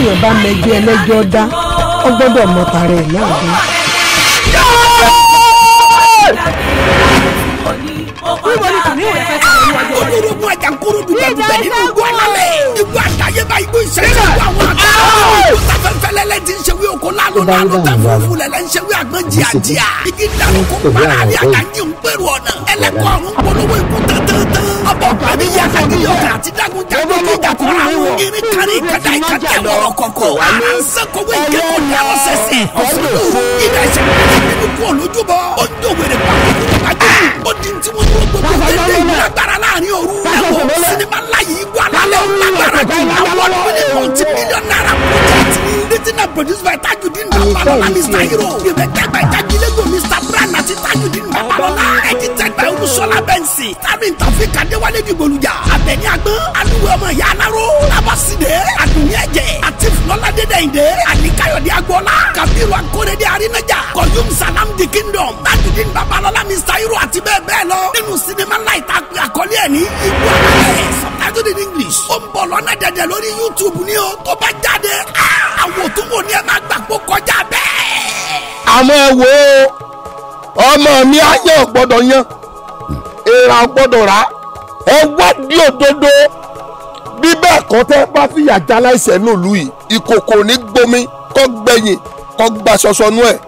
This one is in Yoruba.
Béèyàn bá mẹjọ ẹlẹ́jọ́ dá, ó gbọ́dọ̀ mọ tara ẹ̀ náà dá. Olórogún ajankoro dùgbẹ̀dùgbẹ̀ nínú igbó alálẹ̀. Igbó àdáyébá, igbó ìṣẹ̀ṣẹ̀, igbó àwọn àgbà. Igbó sáfẹ́fẹ́lẹ́lẹ́ ti ń ṣe wí oko lálọ́ lálọ́ tẹ fúnfún lẹ́lẹ́ ń ṣe wí àgbọn jìàjìà. Igi dàrúkọ para àrí àdáyé ń pèrò ọ̀nà. Ẹlẹ́kọ̀ọ́ ọ̀run polówó ikú tán-tán-tán. Ọbọ̀ pàmí yà kàgídí ọkà àti dágun jagun tó jà kọ́ra wọn. Irin kárí ìkàdá ìkàdá ẹ̀wọ̀rọ̀ kọ̀kọ̀. Ara ń sẹ́kọ̀wé ìkẹ́kọ̀ọ́ ní àwọn sẹ̀sẹ̀. Ọ̀sán lóru ìdá ìṣẹ̀lẹ̀ nínú kú olójúbọ. Ó ń dòwèrè pàkó. Ó di tí wọ́n dúró gbogbo dédé ìlú agbára láàrin òru. Ẹ̀wọ̀n sinimá láyé igbó alálẹ̀ lágbára jù. Award winning multi-million naira project ni. Written and produced by Tajudeen Babalola, Mr. Hero. Directed by Tajilego, Mr. Brand àti Tajudeen Babalola. Edited by Olúṣọlá Benson. Starring Taofeek Adéwálé Dìgbòlùjà. Abẹ́ni Agbọ́n. Alúwẹ̀ ọmọ ìyá Aláró. Labọ́sídẹ̀. Àdùnní Ẹ̀jẹ̀. Àti Lọ́ládé Dẹ̀yìndé. Àníkáyọ̀dé Agboola. Kabiru Akórèdé Arínájà. Kọ̀yum Salam The Kingdom. Tajudeen Babalola, Mr. Hero àti bẹ́ẹ̀ bẹ́ẹ̀ lọ. Nínú sinimá ńlá ìtàkùn àkọlé ẹ̀ ní Igbó Alálẹ̀. Subtitled in English. Ó ń bọ̀ lọ́nà dẹ̀dẹ̀ lórí YouTube ní o. Tó bá jáde, àwọn tó wò ní ẹ máa gbà pé kọjá bẹ́ẹ̀. Àmọ́ ẹ wo, ọmọ mi á yàn gbọ́dọ̀ yan, èèrà gbọ́dọ̀ rà. Ẹ wádìí òdodo, bí bẹ́ẹ̀ kọ́, tẹ́ bá fìyà já láìsẹ̀ nílùú yìí, ìkòkò ní gbomi kọ́ gbẹ̀yìn kọ́ gba ṣọṣọ nú ẹ̀.